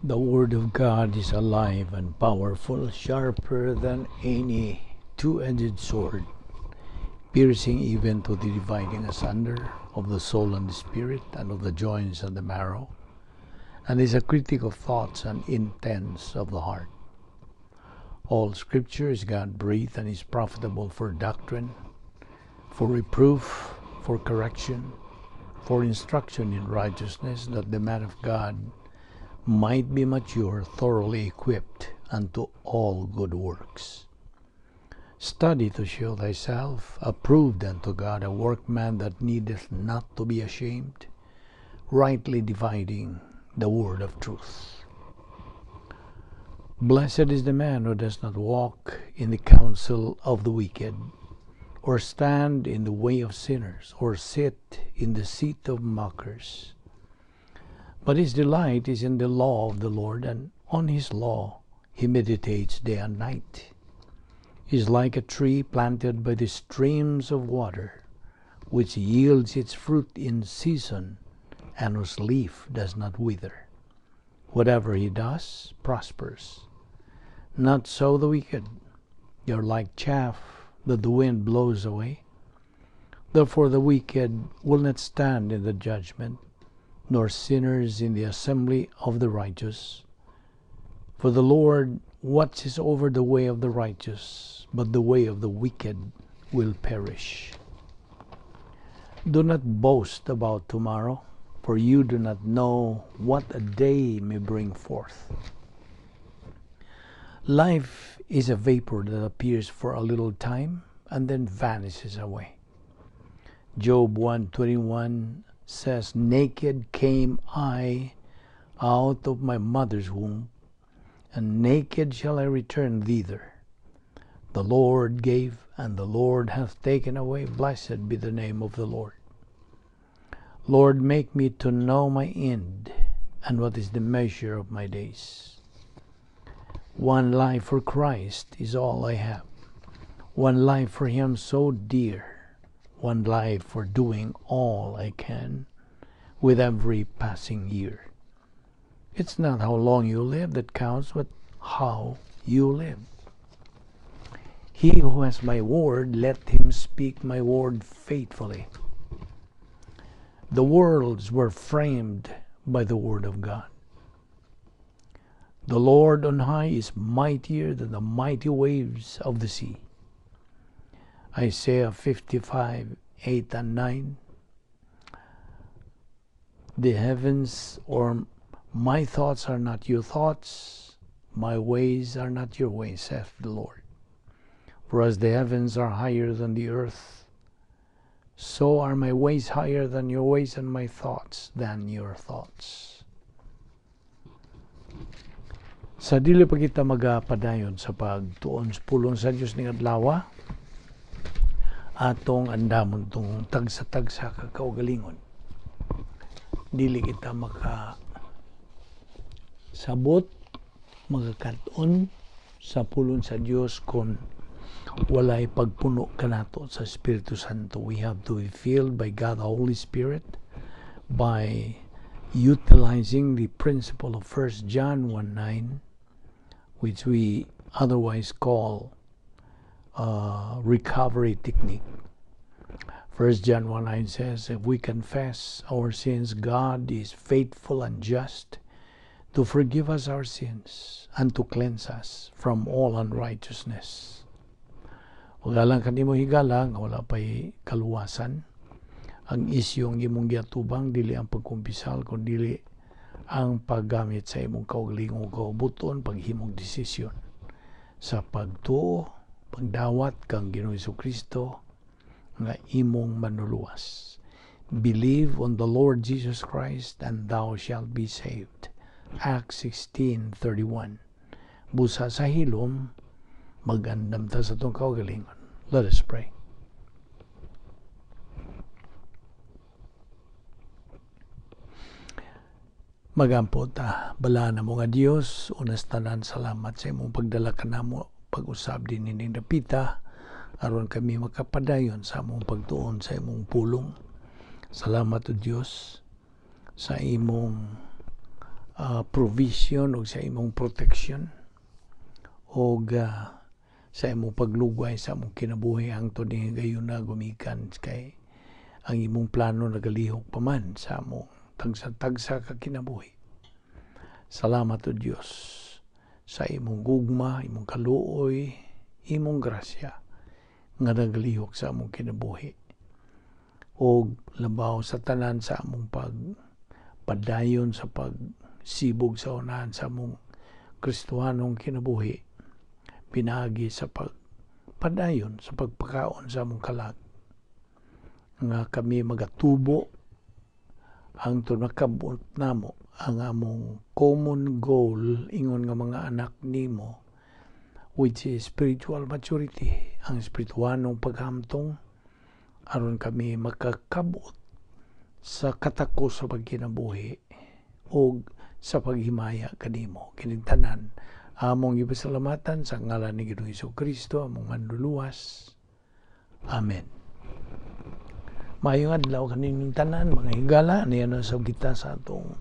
The Word of God is alive and powerful, sharper than any two-edged sword, piercing even to the dividing asunder of the soul and the spirit, and of the joints and the marrow, and is a critic of thoughts and intents of the heart. All Scripture is God-breathed and is profitable for doctrine, for reproof, for correction, for instruction in righteousness, that the man of God might be mature, thoroughly equipped unto all good works. Study to show thyself approved unto God, a workman that needeth not to be ashamed, rightly dividing the word of truth. Blessed is the man who does not walk in the counsel of the wicked, or stand in the way of sinners, or sit in the seat of mockers. But his delight is in the law of the Lord, and on his law he meditates day and night. He is like a tree planted by the streams of water, which yields its fruit in season, and whose leaf does not wither. Whatever he does prospers. Not so the wicked. They are like chaff that the wind blows away. Therefore the wicked will not stand in the judgment, nor sinners in the assembly of the righteous. For the Lord watches over the way of the righteous, but the way of the wicked will perish. Do not boast about tomorrow, for you do not know what a day may bring forth. Life is a vapor that appears for a little time and then vanishes away. Job 1:21 says, "Naked came I out of my mother's womb, and naked shall I return thither. The Lord gave, and the Lord hath taken away. Blessed be the name of the Lord. Lord, make me to know my end, and what is the measure of my days. One life for Christ is all I have. One life for Him so dear. One life for doing all I can with every passing year." It's not how long you live that counts, but how you live. He who has my word, let him speak my word faithfully. The worlds were framed by the word of God. The Lord on high is mightier than the mighty waves of the sea. Isaiah 55:8 and 9. The heavens, or my thoughts are not your thoughts, my ways are not your ways, saith the Lord. For as the heavens are higher than the earth, so are my ways higher than your ways, and my thoughts than your thoughts. Sa dili pa kita magapadayon sa pagtuon sa pulong sa Dios ning adlaw, atong andamon tong tagsa-tagsa ka kaugalingon. Dili kita maka sabot, makakat-on sa pulong sa Dios kung walay pagpuno kanato sa Espiritu Santo. We have to be filled by God the Holy Spirit by utilizing the principle of 1 John 1:9, which we otherwise call recovery technique. 1 John 1:9 says, "If we confess our sins, God is faithful and just to forgive us our sins and to cleanse us from all unrighteousness." Wala lang kanimo higala nga wala pa'y kaluwasan. Ang isyong imong giatubang dili ang pagkumpisal, kundi ang paggamit sa imong kaugalingong kaubuton, paghimong desisyon sa pagtuo, pagdawat kang Ginoong Kristo nga imong manluluwas. Believe on the Lord Jesus Christ and thou shalt be saved. Acts 16:31. Busa sa hilom, magandam ta sa atong kaugalingon. Let us pray. Magampo ta, balaan mo nga Dios, unas tanan salamat sa imong pagdala kanamo pag-usab din ining dapita aron kami makapadayon sa among pagtuon sa imong pulong. Salamat o Dios sa imong provision ug sa imong protection ug sa imong paglugway sa among kinabuhi hangtod ning higayuna, gumikan kay ang imong plano nagalihok pa man sa among tagsa-tagsa ka kinabuhi. Salamat, O Dios, sa imong gugma, imong kaluoy, imong grasya nga nagalihok sa among kinabuhi. O labaw sa tanan, sa among pag padayon sa pagsibog sa unahan sa among Kristohanong kinabuhi pinaagi sa pagpadayon sa pagpakaon sa among kalag, nga kami magatubo hangtod makabot namo ang among common goal ingon nga mga anak nimo, which is spiritual maturity, ang espirituhanong paghamtong, aron kami makakabot sa katakos sa pagkinabuhi ug sa paghimaya kanimo. Kining tanan among gipasalamatan sa ngalan ni Ginoong Kristo, among Manluluwas. Amen. Maayong adlaw kaninyong tanan, mga higala. Niya na sa kita sa atong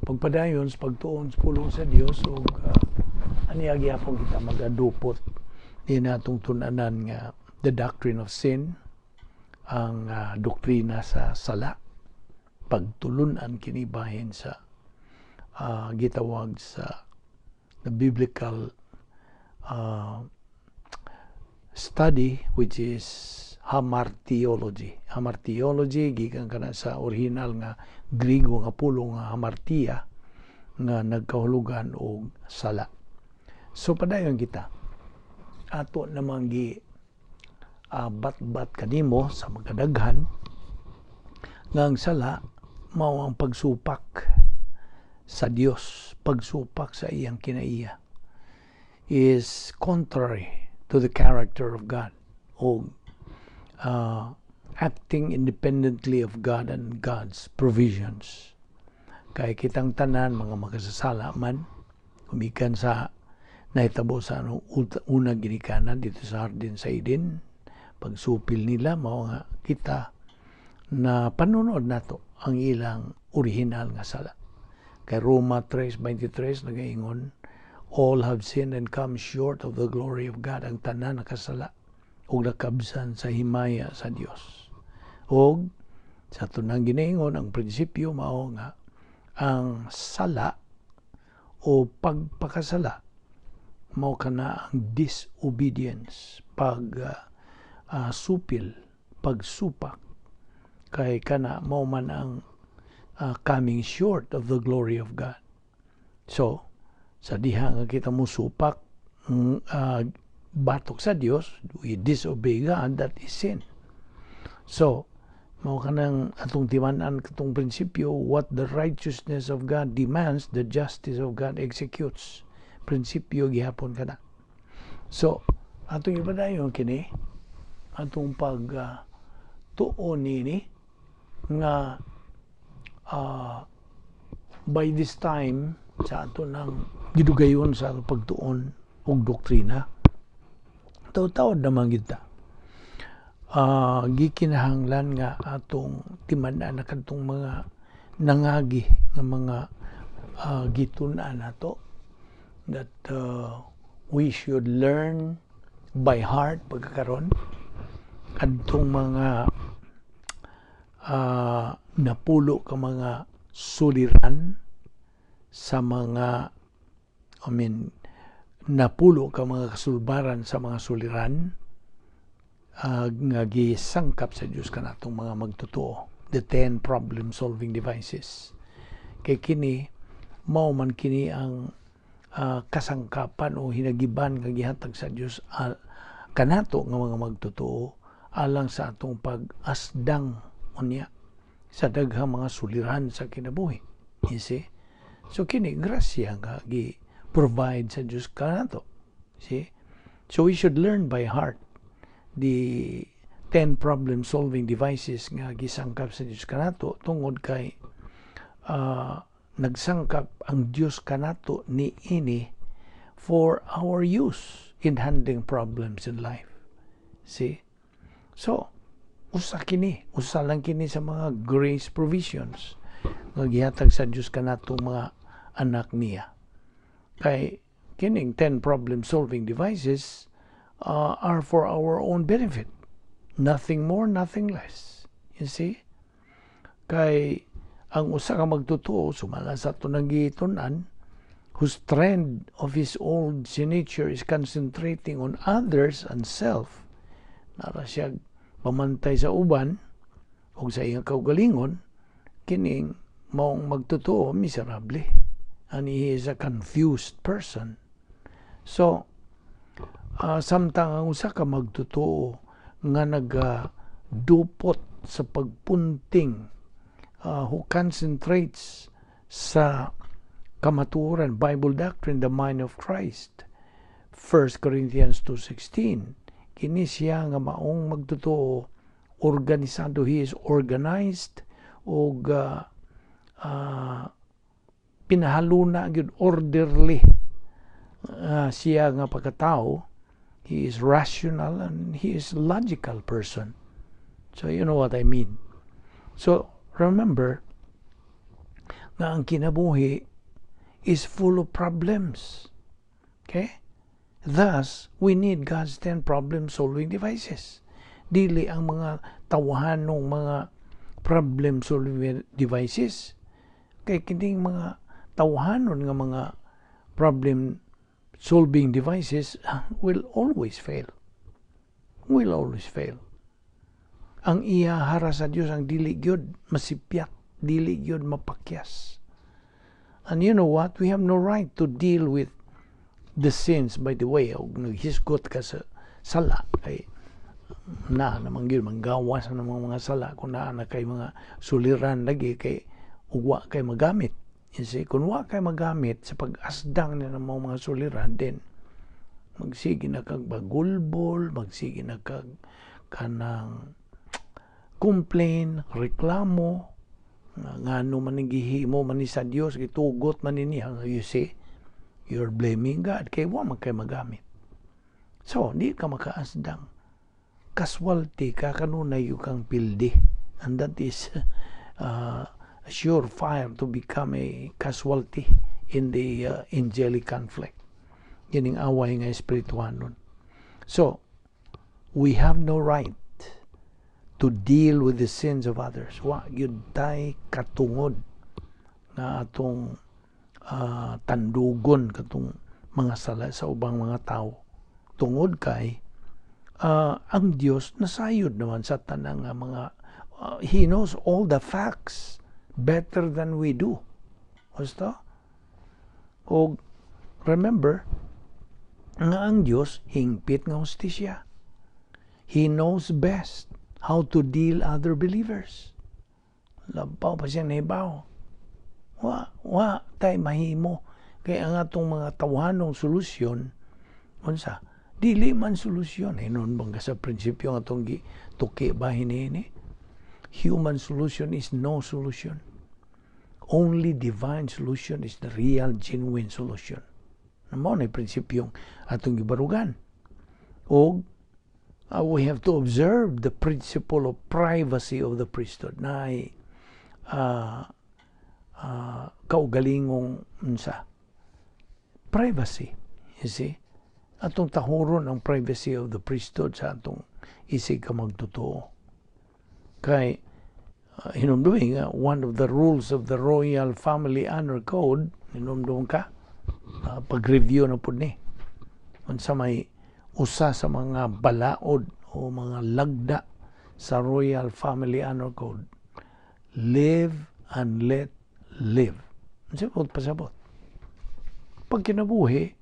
pagpadayon sa pagtuon sa pulong sa Dios ug aniya gyapon kita magadupot ni natong tun-anan nga the doctrine of sin, ang doktrina sa sala. Pagtulunan kini bahin sa gitawag sa the biblical study, which is hamartiology. Hamartiology gikan kana sa original nga Griego nga pulong nga hamartia nga nagkahulugan og sala. So padayon kita. Ato namang gi bat-bat kanimo sa magkadaghan nga ang sala mao ang pagsupak sa Dios, pagsupak sa iyang kinaiya, is contrary to the character of God o acting independently of God and God's provisions. Kay kitang tanan mga makasasala man gumikan sa nahitabo sa ano, unang ginikanan dito sa Hardin sa Eden, pagsupil nila, mao nga kita na panunod nato ang ilang original nga sala. Kay Roma 3:23 nagaingon, "All have sinned and come short of the glory of God." Ang tanan nakasala ug nakabsan sa himaya sa Dios. Og sa tunang ginaingon, ang prinsipyo mao nga ang sala o pagpakasala mao kana ang disobedience, pag supil, pagsupak, kay kana mao man ang coming short of the glory of God. So sa diha nga kita mo supak batok sa Dios, we disobey God, that is sin. So mao kanang atong timan-an katong prinsipyo: what the righteousness of God demands, the justice of God executes. Prinsipyo gihapon kana. So atong ipadayon kini atong pag tuon nini nga by this time sa ato nang gidugayon sa atong pagtuon og doktrina, taw-tawad naman kita gikinahanglan nga atong timan-an na kadtong mga nangagi nga mga gitun-an nato that we should learn by heart pagkakaron kadtong mga napulo ka mga suliran sa mga, I mean, napulo ka mga kasulbaran sa mga suliran nga gisangkap sa Dios kanatong mga magtotoo, the 10 problem solving devices, kay kini mao man kini ang kasangkapan o hinagiban nga gihatag sa Dios kanato nga mga magtotoo alang sa atong pag-asdang unya sa daghang mga suliran sa kinabuhi, you see? So kini grasya nga gi provide sa Dios kanato, see? So we should learn by heart the 10 problem solving devices nga gisangkap sa Dios kanato, tungod kay nagsangkap ang Dios kanato ni ini for our use in handling problems in life, see? So usa kini, usa lang kini sa mga grace provisions nga gihatag sa Dios kanato mga anak niya. Kay kining 10 problem solving devices are for our own benefit. Nothing more, nothing less. You see? Kay ang usa ka magtotoo, sumala sa ato nang gitun-an, whose trend of his old nature is concentrating on others and self, nara siya pamantay sa uban o sa iyang kaugalingon, kining maong magtotoo, miserable. And he is a confused person. So, samtang ang usa ka magtotoo nga nagadupot sa pagpunting, who concentrates sa kamatuoran, Bible doctrine, the mind of Christ. 1 Corinthians 2:16. Kini siya nga maong magtotoo, organisado, he is organized og pinahaluna gyud, orderly siya nga pagkatao. He is rational and he is logical person. So you know what I mean. So remember nga ang kinabuhi is full of problems. Okay? Thus, we need God's 10 problem-solving devices. Dili ang mga tawahanong mga problem-solving devices. Kay kining mga tawahanon nga mga problem solving devices will always fail. Will always fail. Ang iya hara sa Dios ang dili gyud masipyat, dili gyud mapakyas. And you know what? We have no right to deal with the sins, by the way, og naghisgot ka sa sala kay na naman gyud manggawas na mga sala kung naa na kay mga suliran lagi kay ug wa kay magamit. You see, kung wa kay magamit sa pag-asdang na ng mga suliran, then magsige na kag bagulbol, magsige na kag kanang complain, reklamo, ngano man gihimo man ni sa Dios, gitugot man ni niya. You see, you're blaming God kay wa man kay magamit. So, di ka makaasdang. Casualty ka, kanunay yung kang pildi. And that is sure fire to become a casualty in the angelic conflict. Kining away nga espirituhanon. So, we have no right to deal with the sins of others. Wa gyud tay katungod nga atong tandugon katong mga sala sa ubang mga tao. Tungod kay ang Dios nasayod naman sa tanang nga mga He knows all the facts better than we do. Basta? Og remember nga ang Dios hingpit nga hustisya. He knows best how to deal other believers. Labaw pa siya nahibaw. Wa tay mahimo kay ang atong mga tawhanong solusyon, unsa, dili man solusyon. Hinon bang sa prinsipyo nga atong gi tuki ba hinini, human solution is no solution. Only divine solution is the real, genuine solution. Mao na prinsipyong atong gibarugan og we have to observe the principle of privacy of the priesthood na kaugalingong unsa, privacy, you see. Atong tahuron ang privacy of the priesthood sa atong isig ka magtotoo kay hinumdumi nga one of the rules of the Royal Family Honor Code, hinumdum ka, pag-review na pud ni, unsa may usa sa mga balaod o mga lagda sa Royal Family Honor Code? Live and let live. Unsa po pasabot? Pag kinabuhi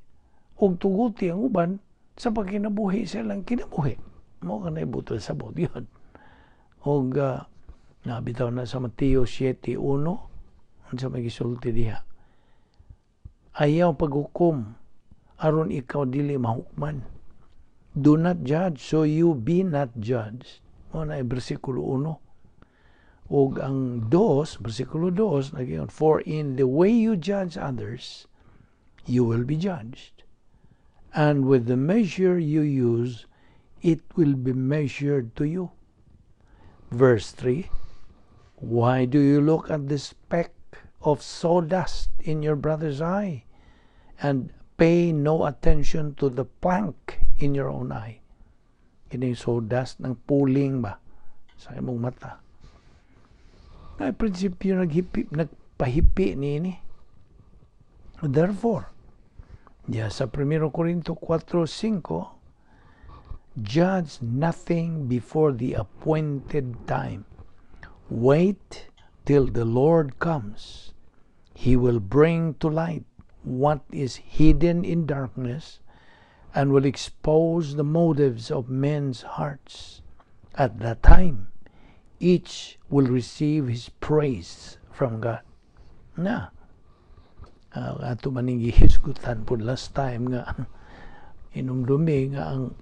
og tuguti ang uban sa pagkinabuhi sa ilang kinabuhi, mao ka na ibuto sabot yun. Og nabitaw na sa Mateo 7:1, unsa may gisulti diha? Ayaw paghukom aron ikaw dili mahukman. Do not judge so you be not judged. Mao na bersikulo 1. Ug ang 2, bersikulo 2 nagyon, "For in the way you judge others, you will be judged, and with the measure you use, it will be measured to you." Verse 3, "Why do you look at the speck of sawdust in your brother's eye and pay no attention to the plank in your own eye? Kini sawdust ng puling ba sa imong mata. Ay prinsipyo naghipi, nagpahipi niini. Therefore, ya sa 1 Corinto 4:5, "Judge nothing before the appointed time. Wait till the Lord comes. He will bring to light what is hidden in darkness and will expose the motives of men's hearts. At that time, each will receive his praise from God." Na, ato maning gihisgutan po last time nga inumdumi nga ang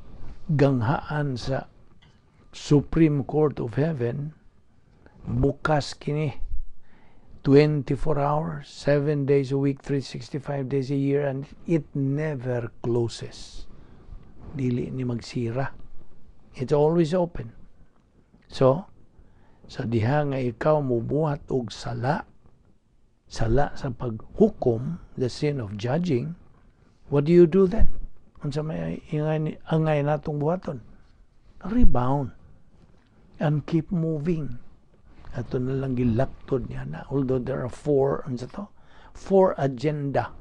ganghaan sa Supreme Court of Heaven bukas kini 24 hours, 7 days a week, 365 days a year, and it never closes. Dili ni magsira. It's always open. So, sa diha nga ikaw mubuhat og sala, sala sa paghukom, the sin of judging, what do you do then? Unsa may ingay, angay natong buhaton? Rebound and keep moving. Ato na lang gilaktod niya na. Although there are four, unsa to? Four agenda.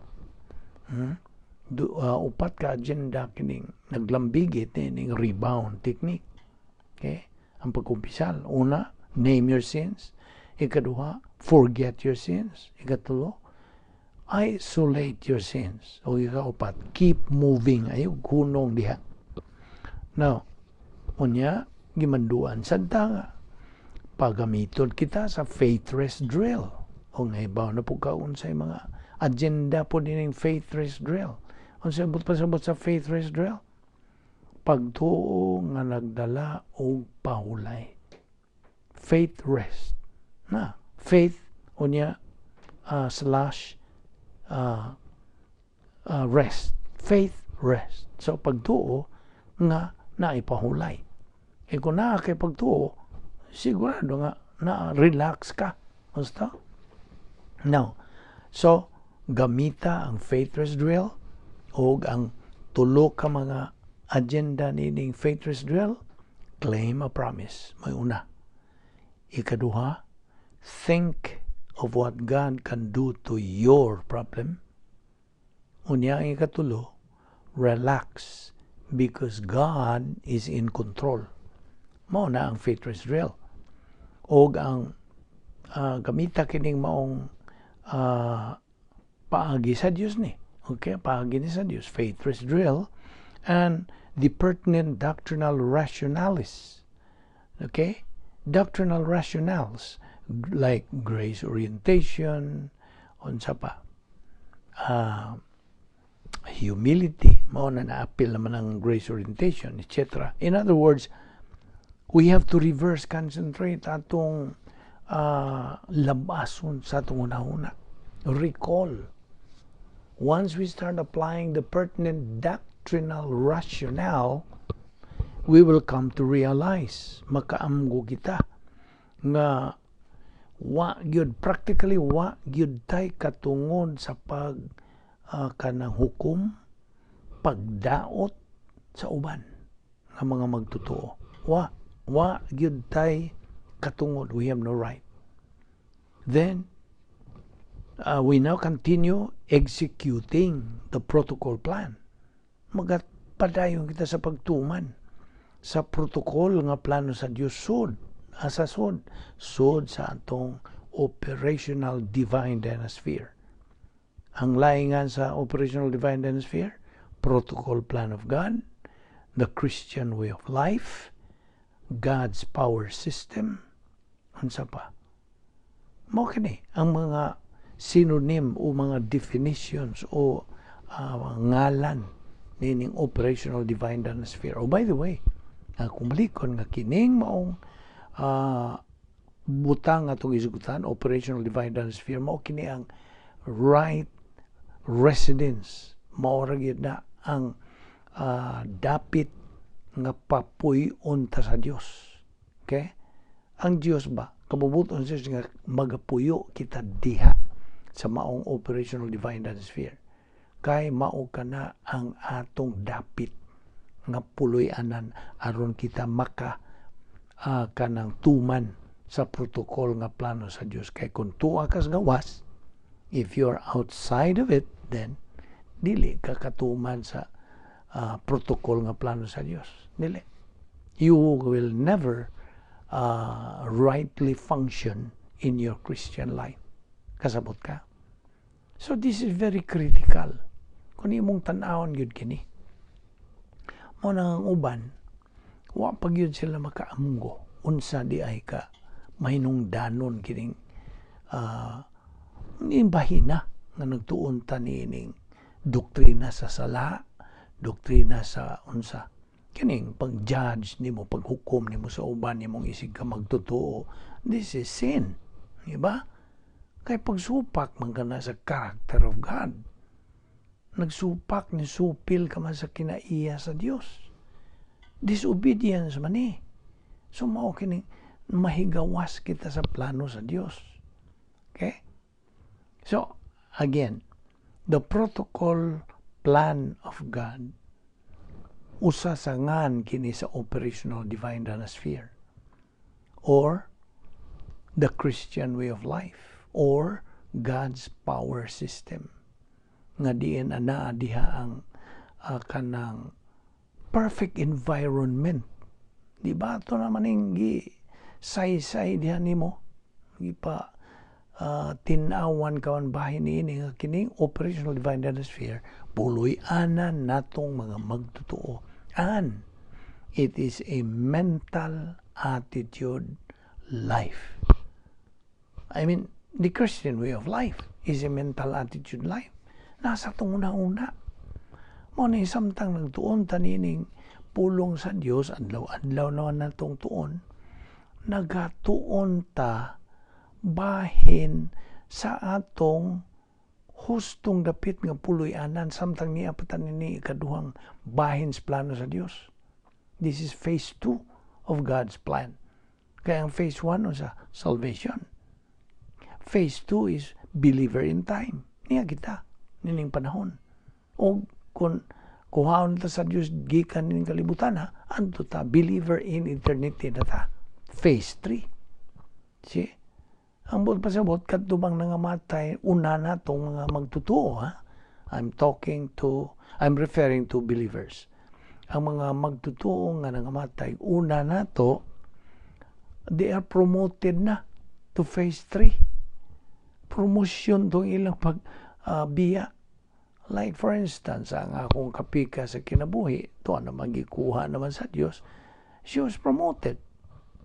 Do, upat ka agenda kining naglambigit nining rebound technique. Okay? Ang pagkumpisal. Una, name your sins. Ikaduha, forget your sins. Ikatulo, isolate your sins. O ikaupat, keep moving. Ayaw hunong diha. Now, unya, gimanduan sad ta nga pagamiton kita sa faith rest drill. O nahibaw na po ka unsay mga agenda po dining faith rest drill. Unsay buot pasabot sa faith rest drill? Pagtuo nga nagdala og pahulay. Faith rest. Na, faith unya slash rest. Faith rest. So pagtuo nga naipahulay. E kung naa kay pagtuo, sigurado nga na relax ka. Basta? Now, so gamita ang faith rest drill o ang tulo ka mga agenda nining faith rest drill: claim a promise. May una. Ikaduha, think of what God can do to your problem. Unya ang ikatulo, relax because God is in control. Mao na ang faith rest drill. Og ang gamita kining maong paagi sa Dios ni. Okay, paagi ni sa Dios, faith rest drill and the pertinent doctrinal rationales. Okay? Doctrinal rationales like grace orientation, unsa pa, humility, mao na naapil naman ang grace orientation, etc. In other words, we have to reverse concentrate atong labason sa atong hunahuna. Recall. Once we start applying the pertinent doctrinal rationale, we will come to realize, makaamgo kita, nga wa gyud, practically wa gyud tay katungod sa pag kanang hukom, pagdaot sa uban nga mga magtotoo. Wa gyud tay katungod. We have no right. Then we now continue executing the protocol plan. Magapadayon kita sa pagtuman sa protocol nga plano sa Dios sud asa sud sud sa atong operational divine dynasphere. Ang laingan sa operational divine dynasphere: protocol plan of God, the Christian way of life, God's power system, unsa pa. Mao kini ang mga synonym o mga definitions o ngalan nining operational divine dynasphere. Oh, by the way, akong balikon nga kining maong butang atong isugutan, operational divine dynasphere, mao kini ang right residence. Mao ra gyud na ang dapit nga papuy-on ta sa Dios. Okay? Ang Dios ba, kabubuton sa Dios nga magapuyo kita diha. Sa maong operational divine sphere. Kay mao kana ang atong dapit nga puloy-anan aron kita maka kanang tuman sa protocol nga plano sa Dios. Kay kung tuwa kas gawas, if you're outside of it, then dili ka katuman sa protocol nga plano sa Dios. Dili. You will never rightly function in your Christian life. Kasabot ka? So this is very critical. Kung imong tan-awon gyud kini. Mao na ang uban, wa pa gyud sila makaamgo unsa diay ka mahinungdanon kining bahina nga nagtuon ta niining doktrina sa sala, doktrina sa unsa kining pag-judge nimo, paghukom nimo sa uban nimong isig ka magtotoo. This is sin, di ba? Kay pagsupak man ka na sa character of God. Nagsupak ni supil ka man sa kinaiya sa Dios. Disobedience man ni. So mao kini mahigawas kita sa plano sa Dios. Okay? So, again, the protocol plan of God usa sa ngan kini sa operational divine sphere or the Christian way of life or God's power system nga diin anaa diha ang kanang perfect environment, di ba? Ito naman ning gi saysay diha nimo, gipa tin-awan kawan bahin niini nga kining operational divine sphere puloy-anan natong mga magtotoo, and it is a mental attitude life. I mean, the Christian way of life is a mental attitude life. Nasa tong una-una. Mao ni samtang nagtuon ta nining pulong sa Dios, adlaw-adlaw naman natong tuon, nagatuon ta bahin sa atong hustong dapit nga puloy-anan samtang niya pa ta nini ikaduhang bahin sa plano sa Dios. This is phase 2 of God's plan. Kaya ang phase 1 sa salvation. Phase 2 is believer in time. Niya kita nining panahon. O kung kuhaon ta sa Dios gikan nining kalibutan ha, anto ta believer in eternity na ta. Phase 3. See? Ang buot pasabot, kadto bang nangamatay, una na tong mga magtotoo, ha? I'm referring to believers. Ang mga magtotoo nga nangamatay, una na to, they are promoted na to phase 3. Promotion tong ilang pag biya. Like for instance, ang akong kapika sa kinabuhi, to na magikuha naman sa Dios, she was promoted.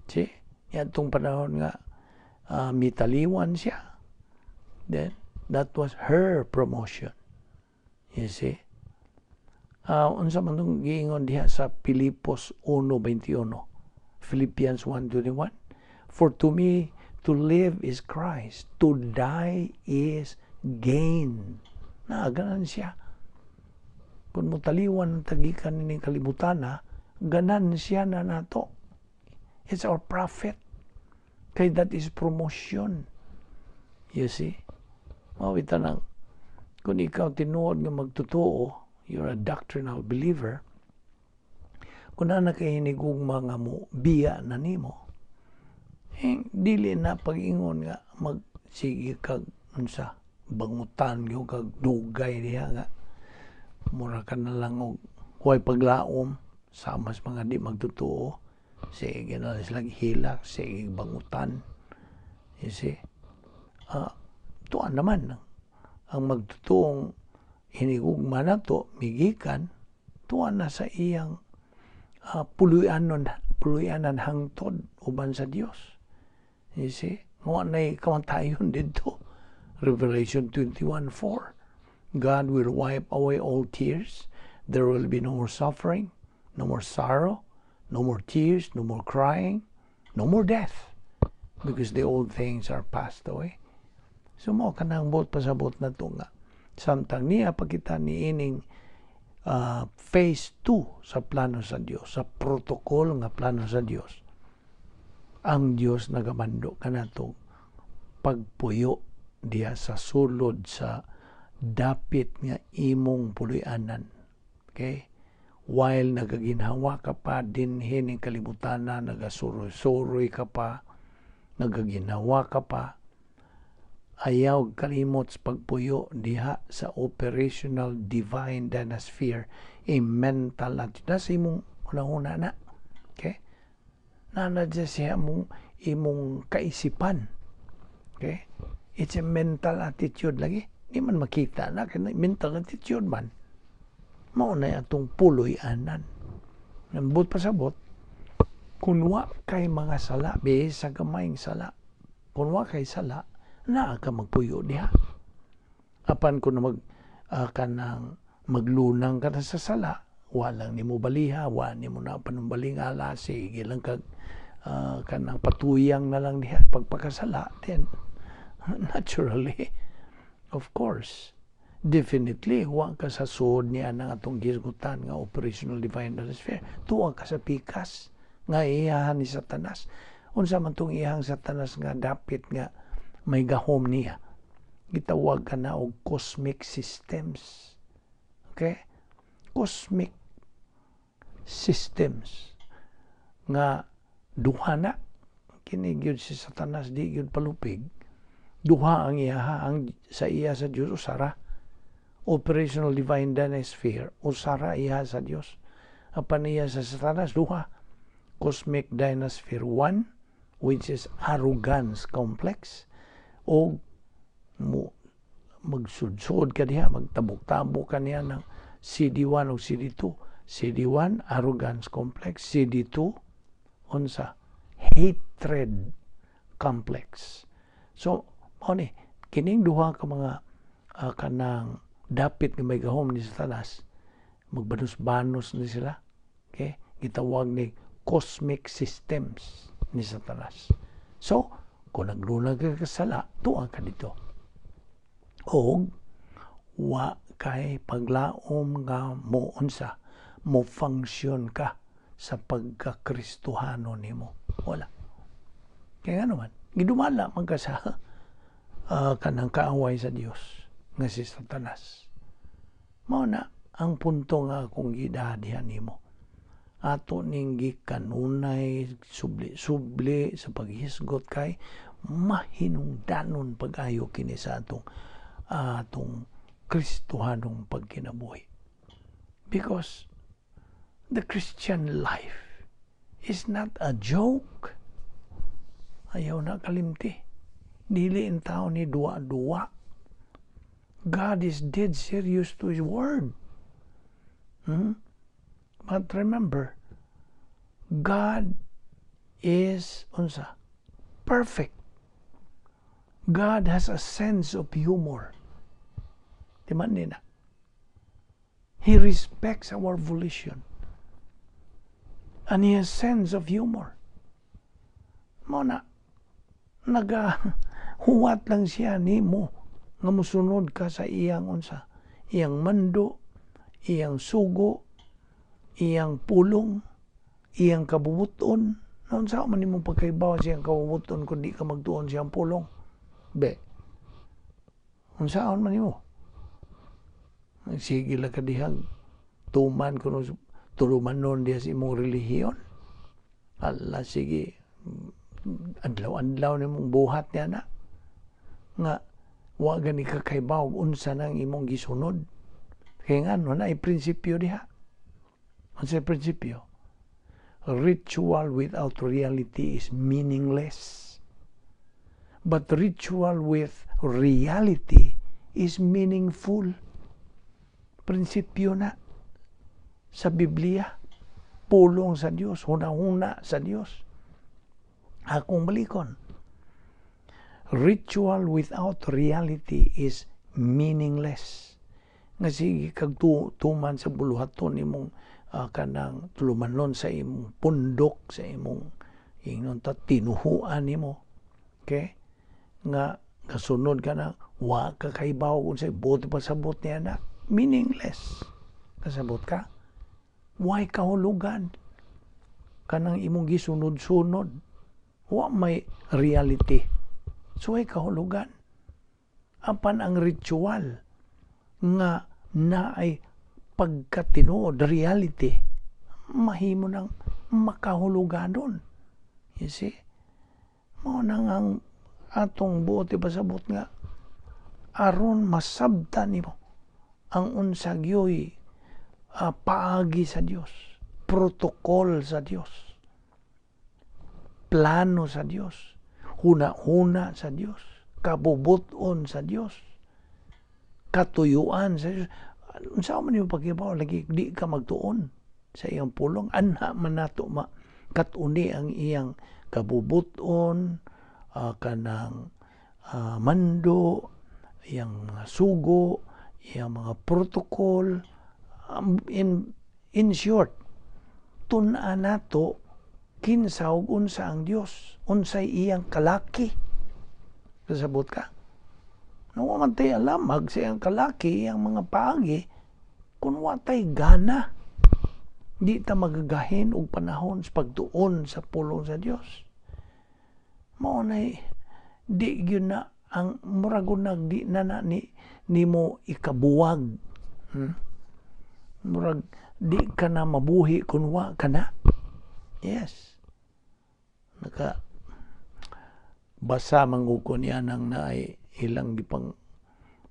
See? Yatong panahon nga mitaliwan siya. Then, that was her promotion. You see? Unsa man tong giingon diha sa Pilipos 1:21? Philippians 1:21. "For to me, to live is Christ, to die is gain." Na, ganan siya. Kung mutaliwan ang tagikan ni kalibutan, ha, ganan siya na nato. It's our profit. Kay that is promotion. You see? Mao nang kung ikaw tinuod nga magtotoo, you're a doctrinal believer, kung na kay hinigugma nga mo biya na nimo, eh, dili na pag-ingon nga magsige kag unsa bangutan gyud kag dugay diha nga mura ka na lang og way paglaom sama sa mga di magtotoo, sige na lang sila hilak, sige bangutan, you see? Tuan naman ang magtotoong hinigugma nato migikan tuan na sa iyang puloy-anan hangtod uban sa Dios, you see? Nga nay kamatayon didto. Revelation 21:4, God will wipe away all tears. There will be no more suffering, no more sorrow, no more tears, no more crying, no more death, because the old things are passed away. So mao kanang buot pasabot na to nga samtang niya pagkita niining phase 2 sa plano sa Dios, sa protocol nga plano sa Dios, ang Dios nagamando kanato pagpuyo. diha sa sulod sa dapit nga imong puloy-anan. Okay? While nagaginhawa ka pa dinhi ning kalibutan, nagasuroy-suroy ka pa, nagaginhawa ka pa, ayaw kalimot sa pagpuyo diha sa operational divine dynasphere, a mental attitude. Nasa imong hunahuna na. Okay? Naa na siya imong kaisipan. Okay? It's a mental attitude lagi. Di man makita na, mental attitude man. Mao na atong puloy-anan. Nambot pasabot, kung wa kay mga sala, sa gamayng sala, kung wa kay sala, naa ka magpuyo diha. Apan kung kanang maglunang ka na sa sala, walang nimo baliha, wa nimo na panumbalingala, sige lang kag kanang patuyang na lang diha pagpakasala, then naturally, of course, definitely wa ka sa suod niya ng atong gisgutan nga operational divine sphere. Tuwa ka sa pikas nga iyahan ni Satanas. Unsa man tong iyang Satanas nga dapit nga may gahom niya? Gitawag ka na og cosmic systems. Okay? Cosmic systems nga duha na kini gyud si Satanas, di gyud palupig. Duha ang iyaha, ang sa iya sa Dios usara, operational divine dynasphere usara iya sa Dios. Apan iya sa Satanas duha: cosmic dynasphere 1, which is arrogance complex, o mo magsudsod ka diha, magtabok-tabok ka niya ng CD1 o CD2. CD1, arrogance complex. CD2, unsa? Hatred complex. So mao ni kining duha ka mga kanang dapit nga may gahom ni Satanas, magbanos-banos ni sila. Okay? Gitawag ni cosmic systems ni Satanas. So kung naglunag ka kasala, tuwa ka dito og wa kay paglaom nga mo unsa, mo function ka sa pagkakristuhano nimo. Wala. Kaya nga naman, gidumala man ka sa kanang kaaway sa Dios nga si Satanas. Mao na ang punto nga akong gidadihan nimo. Ato ning gikanunay subli-subli sa paghisgot kay mahinungdanon pag-ayo kini sa atong Kristohanong pagkinabuhi. Because the Christian life is not a joke. Ayaw na kalimti. Dili in tao ni duwa-duwa. God is dead serious to His word. But remember, God is unsa? Perfect. God has a sense of humor. Di man nina? He respects our volition. And He has sense of humor. Mao na, naga huwat lang siya nimo nga musunod ka sa iyang unsa, iyang mando, iyang sugo, iyang pulong, iyang kabubuton. Unsa man nimo pagkaibaw sa iyang kabubuton kung di ka magtuon siyang pulong? Be, unsaon man nimo? Sige lang ka dihang tuman kuno tulumanon diha sa imong relihiyon. Ala, sige, adlaw-adlaw nimong buhat niya na nga wa gani ka kaybaw unsa nang imong gisunod. Kaya nga no, na prinsipyo diha. Unsa prinsipyo? Ritual without reality is meaningless. But ritual with reality is meaningful. Prinsipyo na sa Biblia. Pulong sa Dios, hunahuna sa Dios. Akong balikon. Ritual without reality is meaningless. Nga sige kag tuman sa buluhaton imong kanang tulumanon sa imong pundok, sa imong ingnon ta tinuhuan nimo. Okay? Nga kasunod ka na wa ka kaibaw kung sa buot pasabot niya na meaningless. Kasabot ka? Why kahulugan? Kanang imong gisunod-sunod. Wa may reality. So ay kahulugan. Apan ang ritual nga naay pagkatinuod, reality, mahimo nang makahuluganon. You see? Mao nang ang atong buot ipasabot nga aron masabtan nimo ang unsa gyoy paagi sa Dios, protocol sa Dios, plano sa Dios, huna-huna sa Dios, kabubuton sa Dios, katuyuan sa Dios. Unsa man nimo paghibaw lagi di ka magtuon sa iyang pulong? Anha man nato ma katuni ang iyang kabubuton, kanang mando, iyang mga sugo, iyang mga protocol. In short, tun-an nato kinsa ug unsa ang Dios, unsay iyang kalaki. Kasabot ka? No, man tay alamag sa iyang kalaki, iyang mga paagi, kung wa tay gana, di ta magagahin og panahon sa pagtuon sa pulong sa Dios. Mao nay di gyud na ang murag nag di na na ni nimo ikabuwag. Murag di ka na mabuhi kung wa ka na. Yes. Naka basa man ko niya nang naay ilang gipang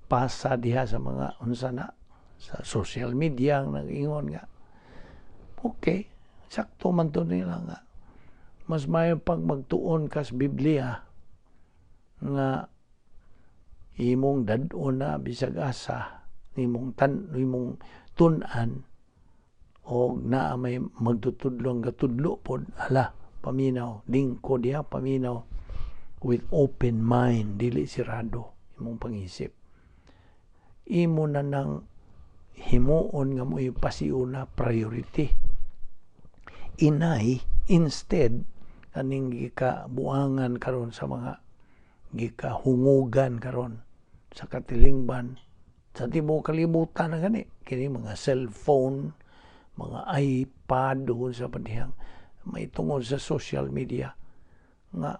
pasa diha sa mga unsa na sa social media ang nag-ingon nga okay, sakto man to nila nga mas mayo pag magtuon ka sa Biblia nga imong dad-on na bisag asa imong tan imong tun-an o naa may magtutudlo nga tudlo pod, ala, paminaw, lingkod diha, paminaw with open mind, dili sirado imong pangisip. Imo na nang himuon nga mo pasiuna priority inay instead kaning gikabuangan karon sa mga gikahungugan karon sa katilingban sa tibuok kalibutan na gani kini mga cellphone, mga iPad o sa padihang may tungod sa social media nga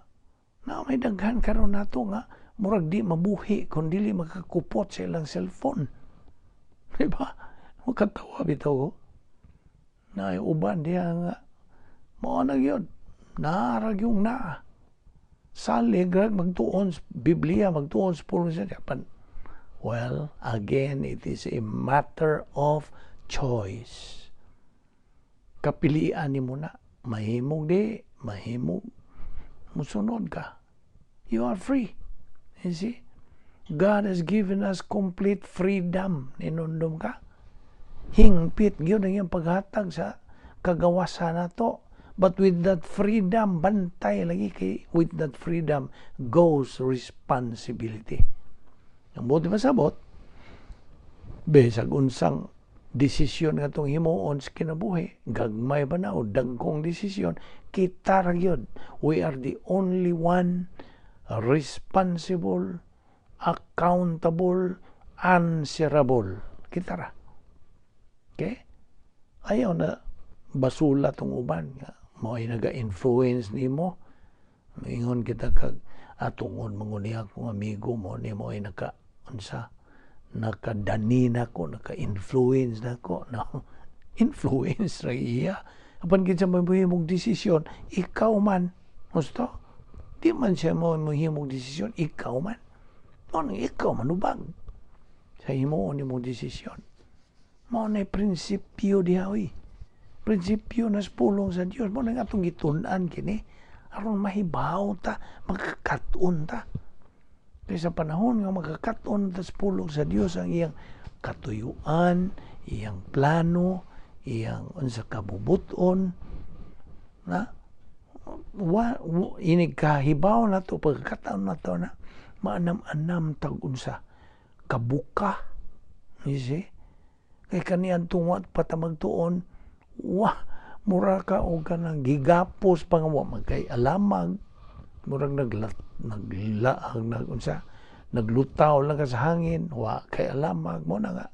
na may daghan karon nato nga murag di mabuhi kung dili makakupot sa ilang cellphone. Di ba? Makatawa bitaw ko. Na uban diha nga mao na gyud. Naarag yung naa. Salig rag magtuon sa Biblia, magtuon sa pulong sa Japan. Well, again, it is a matter of choice. Kapilian nimo na. Mahimog di, mahimog musunod ka. You are free. You see? God has given us complete freedom. Ninundom ka? Hingpit gyud ang iyang paghatag sa kagawasan nato. But with that freedom, bantay lagi kay with that freedom goes responsibility. Ang buot pasabot, bisag unsang desisyon nga itong himuon sa kinabuhi, gagmay ba na o dagkong desisyon, kita ra gyud. We are the only one responsible, accountable, answerable. Kita ra. Okay? Ayaw na basula tong uban nga mao ay naga-influence nimo. Ingon kita kag atungon mangun niya akong amigo mo ni mo ay naka unsa, nakadani na ko, naka-influence na ko. No, influence ra iya. Apan kinsa may mohimong desisyon, ikaw man. Gusto di man siya mo mohimong desisyon, ikaw man. No, nang ikaw manubag sa himuon nimong desisyon. Mao na prinsipyo diha oy, prinsipyo na sa pulong sa Dios. Mao na nga atong gitun-an kini aron mahibaw ta, magkakat-on ta. Kay sa panahon nga magkakat-on ta sa pulong sa Dios, ang iyang katuyuan, iyang plano, iyang unsa kabubuton na wa, wa inig kahibaw na to, pagkataon na to na maanam-anam tag unsa kabuka. You see? Kay kaniadtong wa pa ta magtuon, wa mura ka og kanang gigapos pa nga wa magkay alamag, murag naglat naglaag nag unsa, naglutaw lang ka sa hangin, wa kay alamag. Mo na nga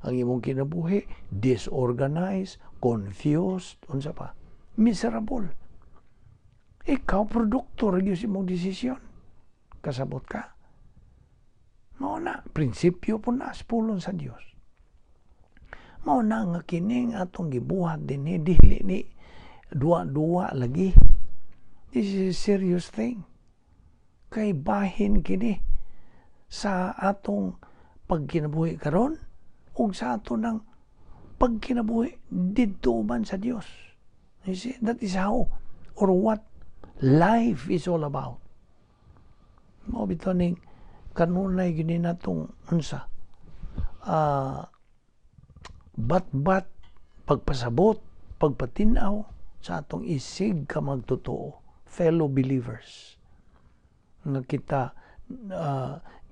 ang imong kinabuhi disorganized, confused, unsa pa, miserable. Ikaw produkto ra gyud sa imong desisyon. Kasabot ka? Mao na prinsipyo po na sa pulong sa Dios. Mao na nga kining atong gibuhat dinhi, dili ni duwa-duwa lagi. This is a serious thing. Kay bahin kini sa atong pagkinabuhi karon ug sa ato ng pagkinabuhi didto uban sa Dios. You see, that is how or what life is all about. Mao bitaw ning kanunay gini natong unsa bat-bat, pagpasabot, pagpatinaw sa atong isig ka magtotoo, fellow believers, nga kita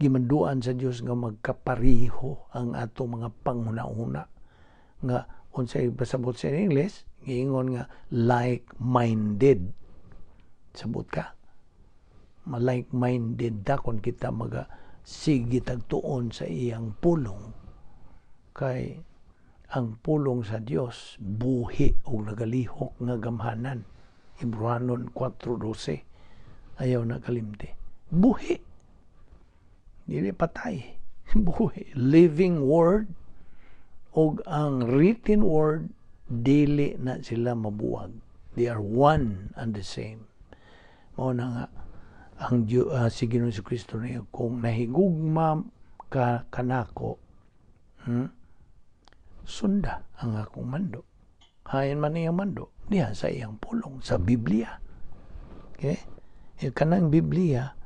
gimanduan sa Dios nga magkapariho ang atong mga panghuna-huna, nga unsay pasabot sa English, giingon nga like-minded. Sabot ka, ma-like-minded ta kon kita maga sige tagtuon sa iyang pulong, kay ang pulong sa Dios buhi ug nagalihok nga gamhanan. Hebreohanon 4:12, ayaw na kalimti. Buhi, dili patay, buhi, living word, ug ang written word dili na sila mabuwag. They are one and the same. Mao na nga ang si Ginoong Kristo niya, "Kung nahigugma ka kanako, sunda ang akong mando." Hain man iyang mando diha sa iyang pulong sa Biblia. Okay, e kanang Biblia,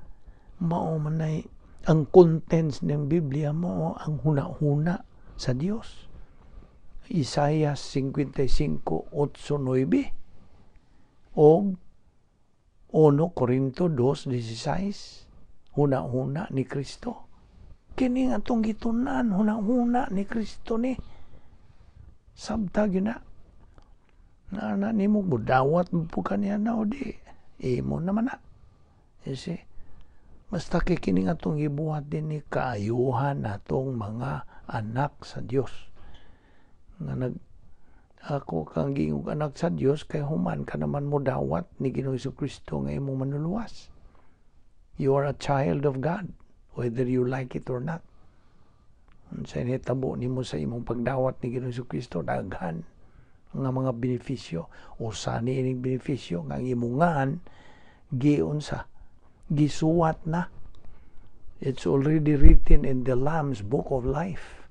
mao man nay ang contents ng Biblia, mao ang huna-huna sa Dios. Isaiah 55:8-9 o 1 Corinto 2:16, huna-huna ni Kristo. Kini nga atong gitunan, huna-huna ni Kristo ni. Sabta gyud na. Na na nimo budawat mo po kaniya na o di imo naman na. You see? Basta kay kini nga atong gibuhat din ni kaayuhan natong mga anak sa Dios. Nga nag ako kang giingog anak sa Dios kay human ka naman mo dawat ni Ginoong Kristo nga imong manluluwas. You are a child of God whether you like it or not. Unsay nitabo nimo sa imong pagdawat ni Ginoong Kristo, daghan nga mga benepisyo. Usa ni ining benepisyo nga ang imong ngan giunsa, gisuwat na. It's already written in the Lamb's Book of Life.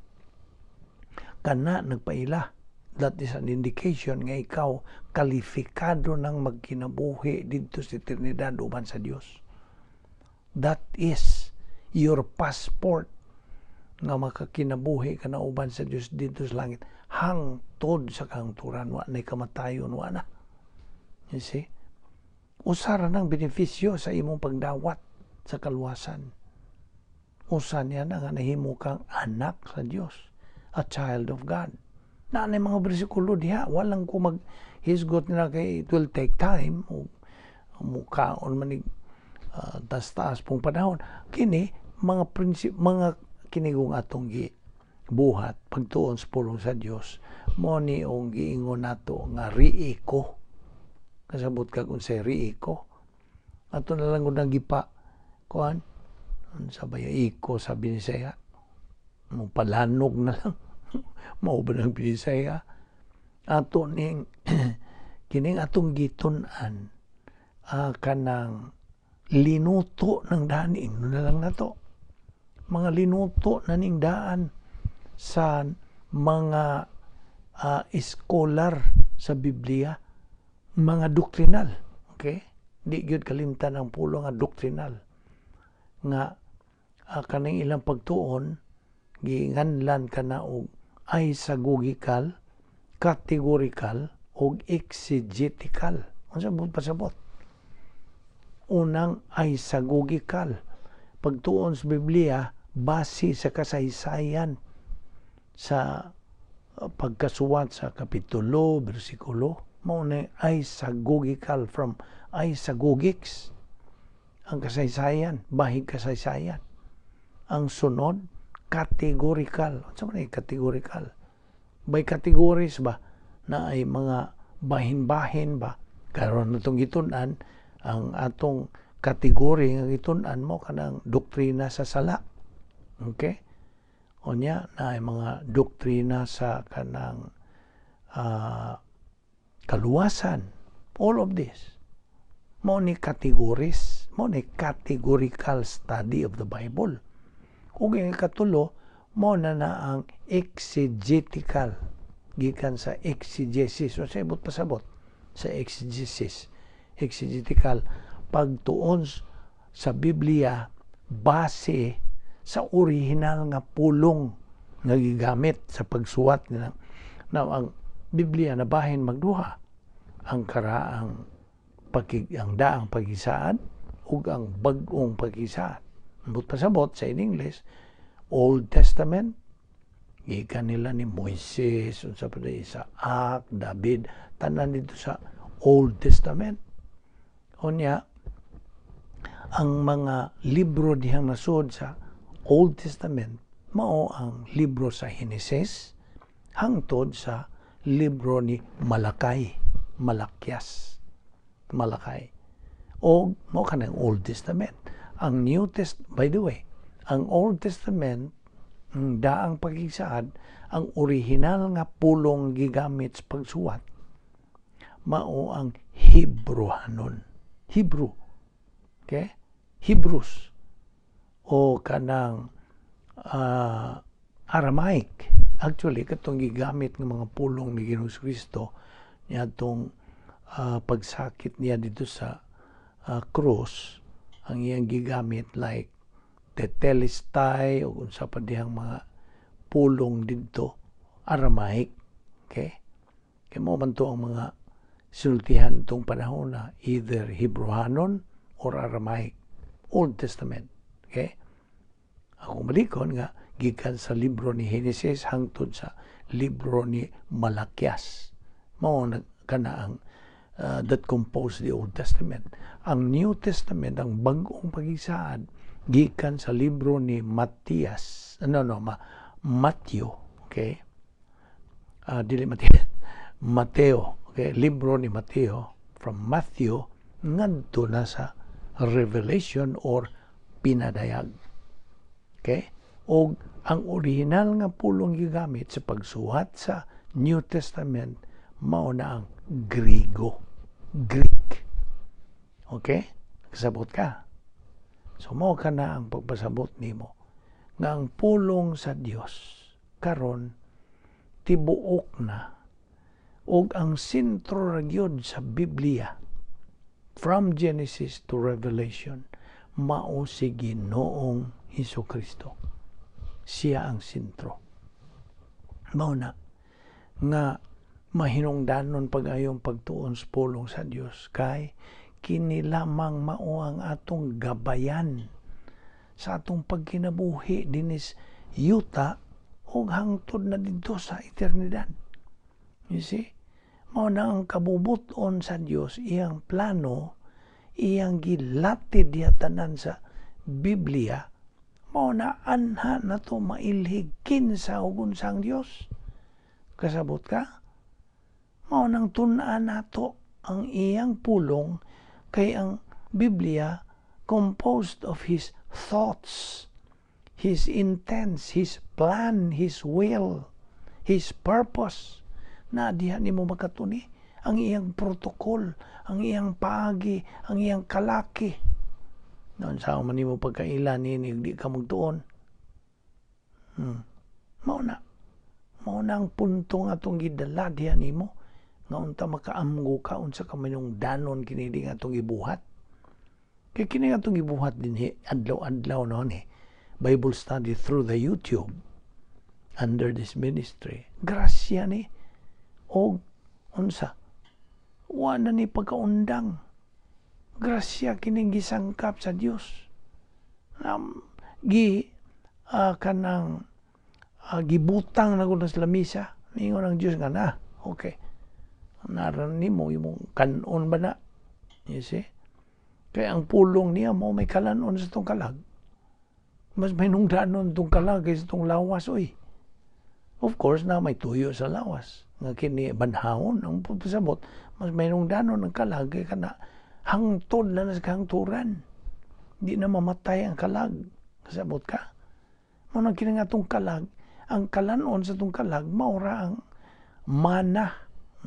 Kana nagpaila, that is an indication nga ikaw kalifikado ng magkinabuhi didto sa eternidad uban sa Dios. That is your passport nga makakinabuhi ka na uban sa Dios didto sa langit hangtod sa kahangturan. Wa nay kamatayon, wa na. You see, usa ra ng benepisyo sa imong pagdawat sa kaluwasan. Usa niya na nga nahimo kang anak sa Dios, a child of God. Na na mga bersikulo diha, walang ko mag hisgot nila kay it will take time o mukaon manig tas-taas pong panahon. Kini mga prinsip, mga kinigong atong gi buhat pagtuon sa pulong sa Dios, mo ni ong giingon nato nga riiko. Kasabot ka kung say riiko? Ato na lang kung gipa kuan, unsa ba yung iko sa Binisaya, mo palanog na lang, mao ba ng Binisaya? Ato ning kining atong gitun-an, kanang linuto ng daan, ingno na lang nato mga linuto na ning daan sa mga scholar sa Biblia, mga doctrinal. Okay, di gyud kalimtan ang pulo nga doctrinal, nga kaning ilang pagtuon giinganlan kana og isagogical, categorical og exegetical. Unsa buot pasabot? Unang isagogical, pagtuon sa Biblia base sa kasaysayan sa pagkasuwat sa kapitulo, bersikulo, mao na isagogical, from isagogics, ang kasaysayan, bahig kasaysayan. Ang sunod, categorical. Unsa man ay categorical? By categories ba? Na ay mga bahin-bahin ba? Karon natong gitun-an, ang atong kategory nga gitun-an mo kanang doktrina sa sala. Okay? Unya na mga doktrina sa kanang kaluwasan. All of this. Mao ni categories, mao ni categorical study of the Bible. Ug ang ikatulo, mao na na ang exegetical, gikan sa exegesis. So sa ibot pasabot sa exegesis. Exegetical, pagtuon sa Biblia base sa original nga pulong nga gigamit sa pagsuwat nila. Now, ang Biblia na bahin magduha: ang karaang pakig ang daang pakisaad ug ang bag-ong pakisaad. Ambot pasabot sa in English, Old Testament, gikan nila ni Moises, unsa pa Isaac, David, tanan dito sa Old Testament. Unya, ang mga libro dihang nasud sa Old Testament mao ang libro sa Henesis hangtod sa libro ni Malakay, Malakyas, Malakay. O mao kanang Old Testament. Ang New Test, by the way, ang Old Testament, ang daang pagkisaad, ang original nga pulong gigamit sa pagsuwat mao ang Hebrehanon. Hebrew. Okay? Hebrews o kanang Aramaic. Actually, katong gigamit ng mga pulong ni Ginoong Kristo niadtong pagsakit niya dito sa cross, ang iyang gigamit like tetelestai o unsa pa dihang mga pulong didto, Aramaic. Okay? Kay mao man to ang mga sinultihan tong panahon na either Hebrehanon or Aramaic. Old Testament. Okay? Ako malikon nga gikan sa libro ni Genesis hangtod sa libro ni Malakias. Mao na kana ang that compose the Old Testament. Ang New Testament, ang bag-ong pagisaad, gikan sa libro ni Matias. No, Matthew, okay? Dili Matias. Mateo, okay? Libro ni Mateo, from Matthew ngadto na sa Revelation or Pinadayag. Okay? Og ang original nga pulong gigamit sa pagsuwat sa New Testament mao na ang Grigo. Greek. Okay? Kasabot ka? So mao ka na ang pagpasabot nimo nga ang pulong sa Dios karon tibuok na ug ang sentro ra gyud sa Biblia from Genesis to Revelation mao si Ginoong Hesus Kristo. Siya ang sentro. Mao na nga mahinungdanon pag-ayong pagtuon sa pulong sa Dios kay kini lamang mao ang atong gabayan sa atong pagkinabuhi dinis yuta ug hangtod na didto sa eternidad. You see? Mao na ang kabubuton sa Dios, iyang plano, iyang gilatid diha tanan sa Biblia, mao na anha na to mailhig kinsa ug unsa ang Dios. Kasabot ka? Mao nang tun-an nato ang iyang pulong kay ang Biblia composed of His thoughts, His intents, His plan, His will, His purpose. Na diha nimo makatuni ang iyang protocol, ang iyang paagi, ang iyang kalaki. Noon sa man nimo pagkaila nini di ka magtuon. Mao na. Mao na ang punto nga atong gidala diha nimo nga unta makaamgo ka unsa ka danon kini di nga atong gibuhat. Kay kini nga atong gibuhat dinhi adlaw-adlaw noon eh. Bible study through the YouTube under this ministry. Grasya ni og unsa, wa na ni pagkaundang. Grasya kining gisangkap sa Dios. Gi kanang gibutang na sa lamisa. Mingon ang Dios nga na, okay. Naran nimo imong kanon ba na? You see? Kaya ang pulong niya mo may kalanon sa tong kalag. Mas may nungdanon tong kalag kaysa tong lawas, oy. Of course, na may tuyo sa lawas. Nga kini banhawon ang pasabot, mas may nungdanon ang kalag kay kana hangtod na sa kahangturan. Di na mamatay ang kalag. Kasabot ka? Mao nang kini nga atong kalag, ang kalanon sa atong kalag mao ra ang mana.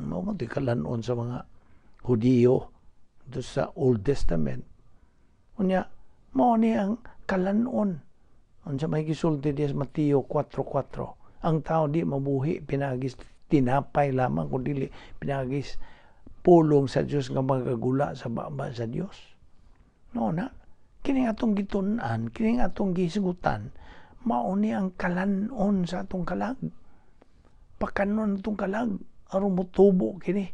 Mao man to'y kalanon sa mga Hudiyo do sa Old Testament. Unya, mao ni ang kalanon. Unsa may gisulti diya sa Mateo 4:4? Ang tao di mabuhi pinaagis tinapay lamang, kun dili pinaagis pulong sa Dios nga magagula sa baba sa Dios. No na kini atong gitun-an, kini atong gihisgutan, mao ni ang kalanon sa atong kalag. Pakanon atong kalag aron motubo kini.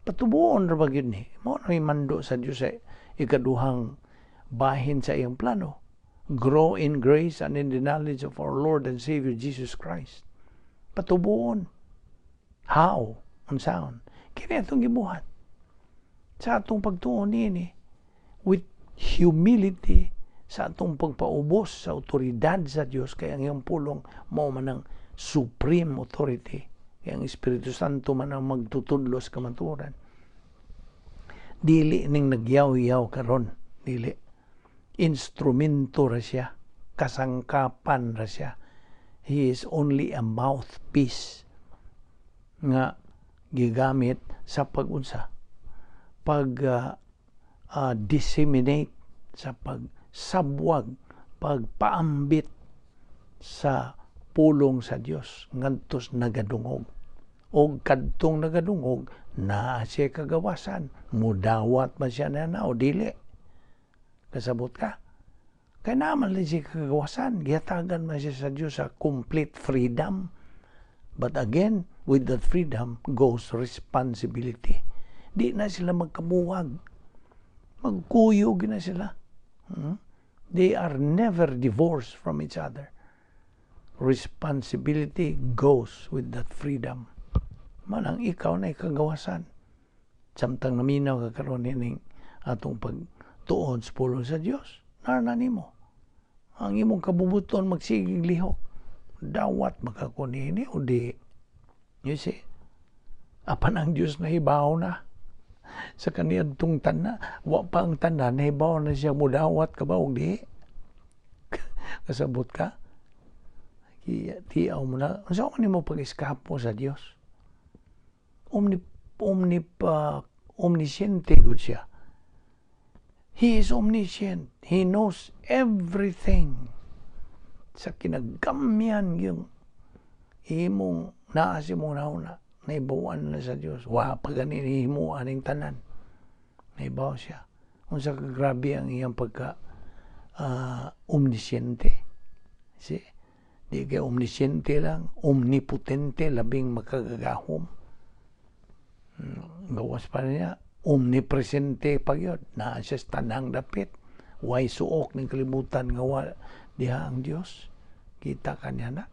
Patubuon ra ba gyud ni? Mao na mando sa Dios sa ikaduhang bahin sa iyang plano. Grow in grace and in the knowledge of our Lord and Savior Jesus Christ. Patubuon. How? Unsaon? Kini atong gibuhat sa atong pagtuon niini with humility, sa atong pagpaubos sa otoridad sa Dios, kay ang iyang pulong mao man ang supreme authority, kay ang Espiritu Santo man ang magtutudlo sa kamatuoran. Dili ning nagyaw-yaw karon, dili. Instrumento ra siya, kasangkapan ra siya. He is only a mouthpiece nga gigamit sa pag-unsa, pag disseminate, sa pagsabwag, pagpaambit sa pulong sa Dios ngadtos nagadungog. Og kadtong nagadungog, naa siya kagawasan, mudawat man siya na o dili. Kasabot ka? Kay naman lang siya kagawasan, gihatagan man siya sa Dios sa complete freedom. But again, with that freedom goes responsibility. Di na sila magkabuwag. Magkuyog na sila. They are never divorced from each other. Responsibility goes with that freedom. Manang ikaw na ikagawasan. Samtang naminaw ka karon ining atong pagtuon sa pulong sa Dios, naa nimo. Ang imong kabubuton magsigig lihok. Dawat makakunini o di. You see? Apan ang Dios nahibaw na sa kaniadtong tanan, wa pa ang tanan, nahibaw na siya mudawat ka ba o di. Kasabot ka? Tiaw mo na. Unsa man nimo pag-eskapo sa Dios? Omnisciente gud siya. He is omniscient. He knows everything. Sa kinagamyan yung imong naa sa imong nauna, naibawan na sa Dios. Wa pa gani nihimo aning tanan. Naibaw siya. Unsa ka grabe ang iyang pagka omnisciente. See? Di kay omnisciente lang, omnipotente, labing makagagahom. Gawas pa niya, omnipresente pa gyud. Naa siya sa tanang dapit. Way suok ning kalibutan nga wa diha ang Dios. Kita kanya na.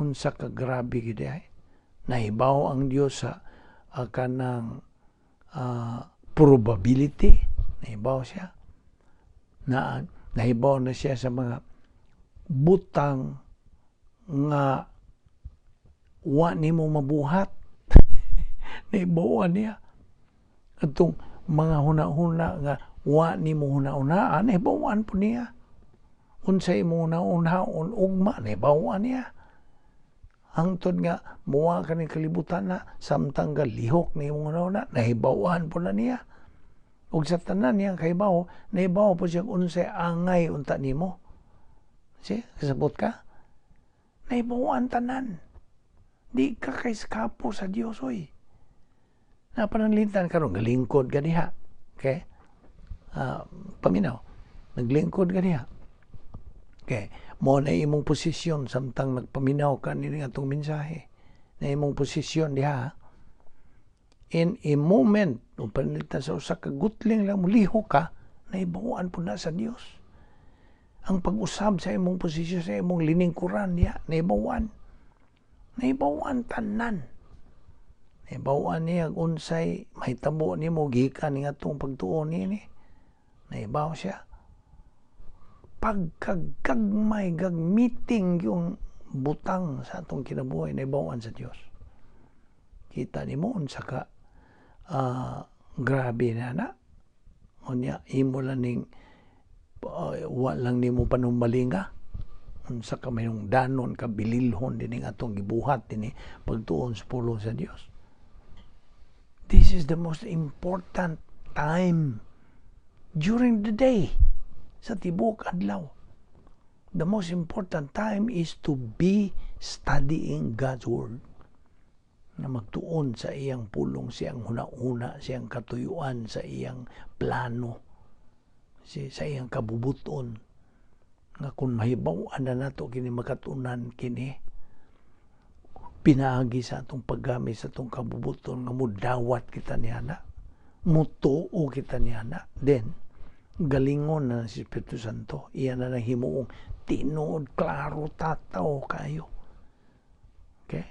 Unsa ka grabe gid ay. Nahibaw ang Dios sa kanang probability. Nahibaw siya. Na nahibaw na siya sa mga butang nga wa nimo mabuhat. Nahibawan niya. Atong mga huna-huna nga wa nimo huna-hunaan, nahibawan po niya. Unsa imong huna-hunaon ugma, nahibawan niya. Hangtod nga muwa ka ning kalibutan na samtang galihok ni imong huna-huna, nahibawan po na niya. Ug sa tanan niyang kahibaw, nahibaw po siya unsay angay unta nimo. Si, kasabot ka? Nahibawan tanan. Di ka kaiskapo sa Dios, oy. Napananglitan karon galingkod ka diha. Okay? Paminaw. Naglingkod ka diha. Okay. Mo na imong posisyon samtang nagpaminaw ka nini atong mensahe. Na imong posisyon diha. In a moment, kung pananglitan sa usa ka gutling lang muliho ka, nahibawan po na sa Dios. Ang pag-usab sa imong posisyon, sa imong liningkuran diha, nahibawan. Nahibawan tanan. Nahibawan niya unsay mahitabo nimo gikan ning atong pagtuon niini. Nahibaw siya. Pagkagagmay gagmiting yung butang sa atong kinabuhi, nahibawan sa Dios. Kita nimo unsa ka grabe na na. Unya imo lang ning wa lang nimo panumbalinga. Unsa ka danon ka bililhon dining atong gibuhat dinhi pagtuon sa pulong sa Dios. This is the most important time during the day, sa tibuok adlaw. The most important time is to be studying God's Word. Na magtuon sa iyang pulong, siyang huna-huna, siyang katuyuan, sa iyang plano, sa iyang kabubuton. Nga kung mahibaw-an na nato kini, makatunan kini, pinaagi sa atong paggamit sa atong kabubuton nga mudawat kita niana, mutuo kita niana, then galingon na si Espiritu Santo. Iya na nang himuong tinuod, klaro, tataw kayo. Okay?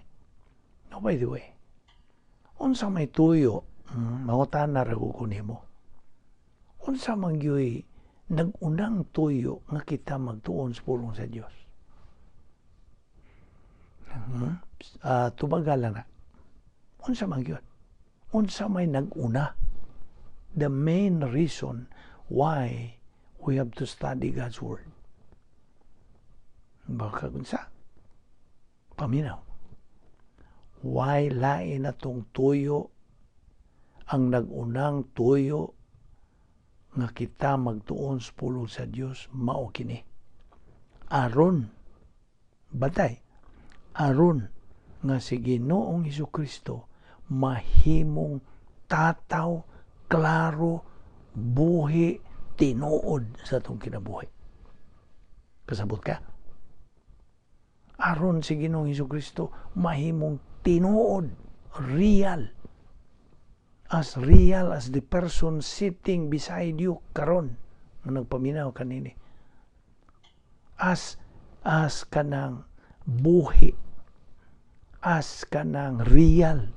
Now, by the way, unsa may tuyo, mangutana ra ko nimo. Unsa man gyuy nag-unang tuyo nga kita magtuon sa pulong sa Dios? Tubagal na. Unsa man gyud? Unsa may nag-una? The main reason why we have to study God's Word. Baka unsa? Paminaw. Why lain na tong tuyo ang nag-unang tuyo nga kita magtuon sa pulong sa Dios mao kini. Aron batay, aron nga si Ginoong Kristo mahimong tataw, klaro, buhi, tinuod sa atong kinabuhi. Kasabot ka? Aron si Ginoong Kristo mahimong tinuod, real, as real as the person sitting beside you karon nga nagpaminaw kanini. As kanang buhi, as kanang real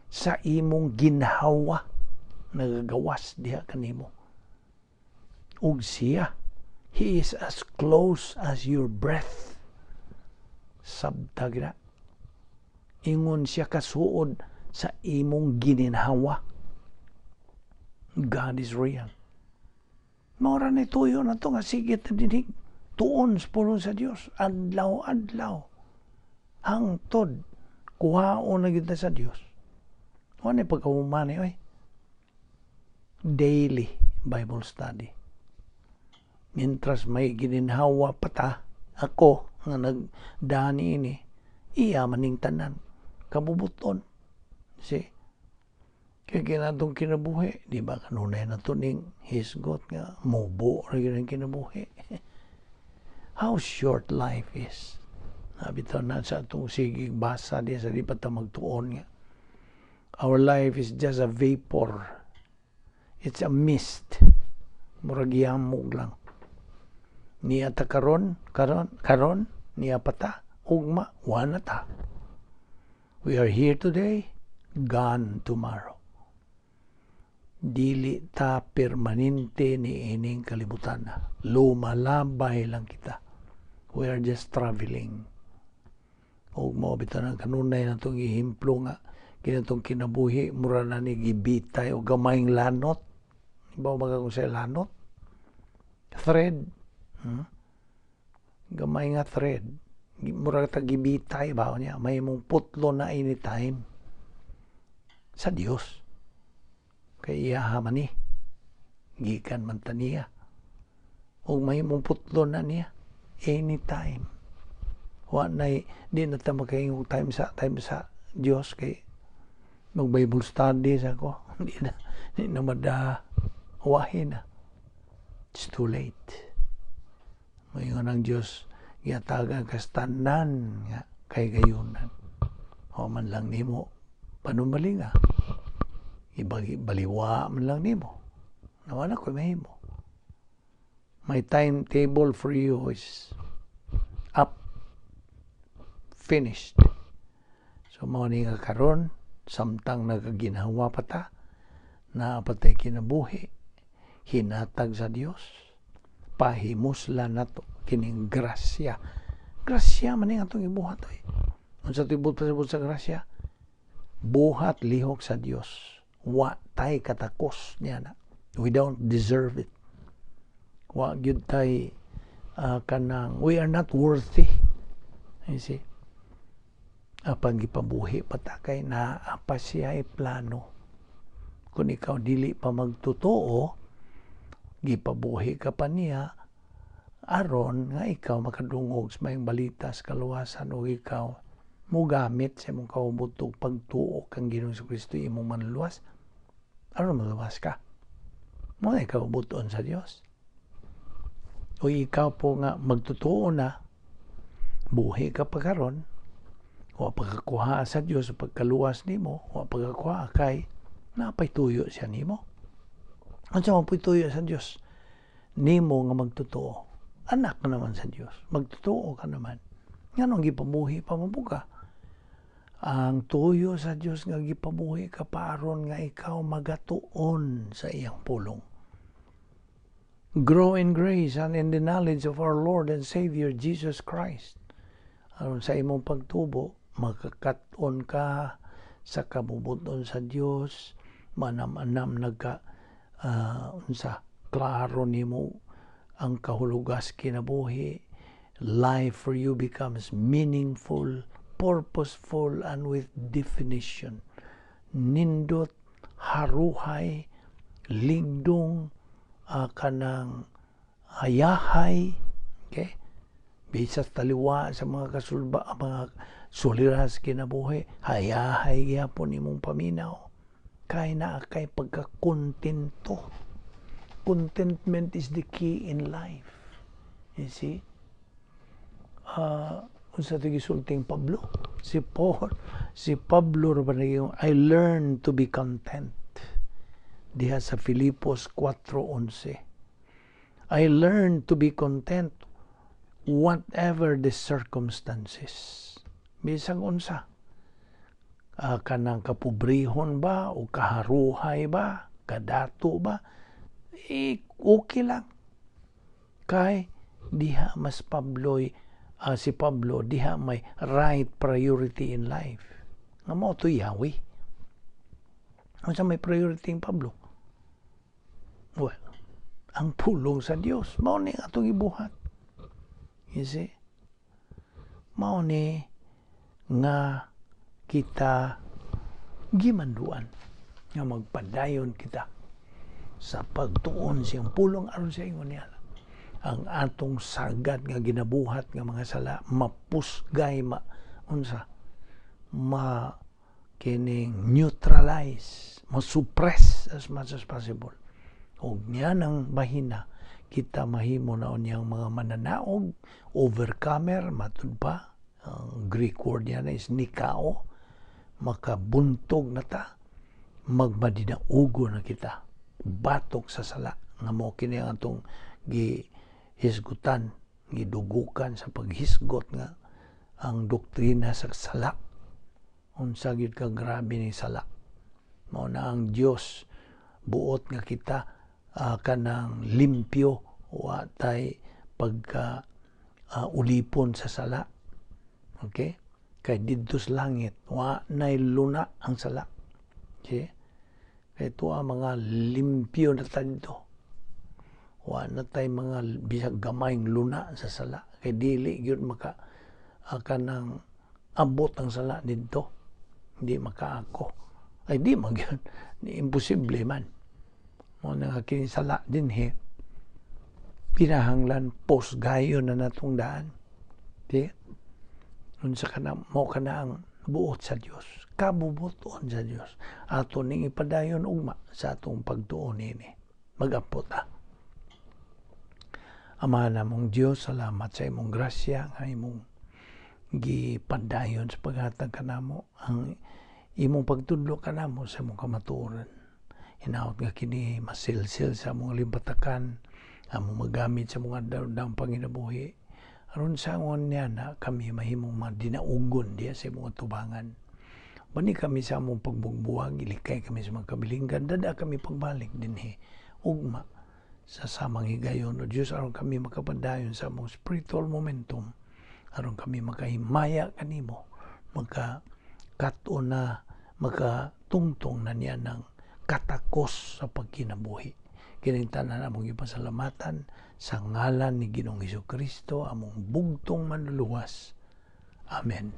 sa imong ginhawa nagagawas diha kanimo. Ug siya, he is as close as your breath. Sabta na. Ingon siya kasuod sa imong gininhawa. God is real. Mao ra ni tuyo na to nga sige ta dinig. Tuon sa pulong sa Dios adlaw-adlaw. Hangtod kuhaon na kita sa Dios. Wa ni pagkahumani oy. Daily Bible study. Mientras may gininhawa pa ta, ako nga nagdani ini, iya maning tanan kabubuton. See? Kaya kinatong kinabuhi, di ba kanunay na to ning hisgot nga mubo ra gyud ang kinabuhi. How short life is. Nabitaw na sa atong sigig basa di sa di pa ta magtuon nga. Our life is just a vapor. It's a mist. Murag yamog lang. Niya ta karon, karon, karon, niya pa ta, ugma, wa na ta. We are here today, gone tomorrow. Dili ta permanente ni ining kalibutan. Lumalabay lang kita. We are just traveling. Og mao bitaw nang kanunay na itong ihimplo nga kinatong kinabuhi mura na ni gibitay o gamayng lanot. Ibaw baga kung sa lanot? Thread. Gamay nga thread. Mura ta gibitay ba niya? May mong putlo na anytime. Sa Dios. Kay iya man ni. Gikan man ta niya. Ug may mong putlo na niya anytime. Wa nay di na ta makaingog time sa Dios kay mag Bible studies ako. Di na mada wahin na. It's too late. Moingon ang Dios, gihatagan kas tanan nga kay gayunan. O man lang nimo panumbalinga. Ibagi baliwa man lang nimo. Nawala ko mahimo. My timetable for you is up, finished. So mao ni nga karon samtang nagaginhawa pa ta, naa pa tay kinabuhi hinatag sa Dios, pahimusla nato kining grasya. Grasya man ning atong ibuhat oy. Unsa tibot pasabot sa grasya? Buhat lihok sa Dios. Wa tay katakos niya na. We don't deserve it. Wa gyud tay Kanang we are not worthy. You see? Apan gipabuhi pa ta kay naa pa siya plano. Kung ikaw dili pa magtotoo, gipabuhi ka pa niya aron nga ikaw makadungog sa maayong balita sa kaluwasan ug ikaw mogamit sa imong kabubut-on pagtuo kang Ginoong Kristo imong manluluwas aron maluwas ka. Mao na kabubut-on sa Dios. O ikaw po nga magtotoo na, buhi ka pa karon, wa pa kakuha sa Dios sa pagkaluwas nimo, wa pa kakuha kay napay tuyo siya nimo. Unsa man po'y tuyo sa Dios nimo nga magtotoo? Anak ka naman sa Dios, magtotoo ka naman. Nganong gipabuhi pa man ka? Ang tuyo sa Dios nga gipabuhi ka pa aron nga ikaw magatuon sa iyang pulong. Grow in grace and in the knowledge of our Lord and Savior Jesus Christ. Aron sa imong pagtubo, makakat-on ka sa kabubuton sa Dios, manam-anam nagka unsa, klaro nimo ang kahulugas kinabuhi. Life for you becomes meaningful, purposeful, and with definition. Nindot, haruhay, ligdong, kanang hayahay, okay? Bisas taliwa sa mga kasulba, mga suliras kinabuhi, hayahay gyapon imong paminaw. Kay naa kay pagkakontento. Contentment is the key in life. You see? Unsa to gisulting Pablo? Si Paul, si Pablo ra ba naging, "I learned to be content." Diha sa Filipos 4:11. "I learned to be content whatever the circumstances." Bisag unsa. Kanang kapobrehon ba o kaharuhay ba, kadato ba, eh, okay lang. Kay diha mas Pablo, si Pablo diha may right priority in life. Nga mao to Yahweh. Unsa may priority ng Pablo? Well, ang pulong sa Dios mao ni atong ibuhat. You see? Mao ni nga kita gimanduan nga magpadayon kita sa pagtuon siyang pulong aron sa ingon niya ang atong sagad nga ginabuhat nga mga sala mapusgay, ma unsa, ma kining neutralize, ma-suppress as much as possible, ug niya nang mahina kita mahimo na unyang mga mananaog, overcomer. Matud pa ang Greek word niya na is nikao, makabuntog na ta, magmadinaugo na kita batok sa sala nga mo kini ang atong gihisgutan, gidugukan sa paghisgot nga ang doktrina sa sala. Unsa gyud ka grabe ni sala. Mao na ang Dios buot nga kita kanang limpyo, wa tay pagka ulipon sa sala, okay? Kay didto sa langit wa nay luna ang sala, okay? Kay tuwa mga limpyo na ta didto, wa na tay mga bisag gamayng luna sa sala, kay dili gyud maka kanang abot ang sala didto. Hindi makaako, ay di man gyud ni, imposible man. Mo na nga kini sala dinhi pinahanglan posgayon na natong daan. Di unsa kana mo kana ang buot sa Dios, kabubuton sa Dios. Ato ning ipadayon ugma sa atong pagtuon nini. Mag-ampo ta. Ama namong Dios, salamat sa imong grasya nga imong gipadayon sa paghatag kanamo ang imong pagtudlo kanamo sa imong kamatuoran. Hinaot nga kini masilsil sa among limpatakan, among magamit sa mga adlaw panginabuhi. Aron sa ngon niya na kami mahimong madinaugon diya sa imong atubangan. Bani kami sa among pagbugbuwag, ilikay kami sa mga kabilinggan, dada kami pagbalik dinhi ugma sa samang higayon. O Diyos, aron kami makapadayon sa among spiritual momentum, aron kami makahimaya kanimo, maka kat-on na, makatungtong na niya ng katakos sa pagkinabuhi. Kining tanan among ipasalamatan sa ngalan ni Ginoong Kristo, among bugtong Manluluwas. Amen.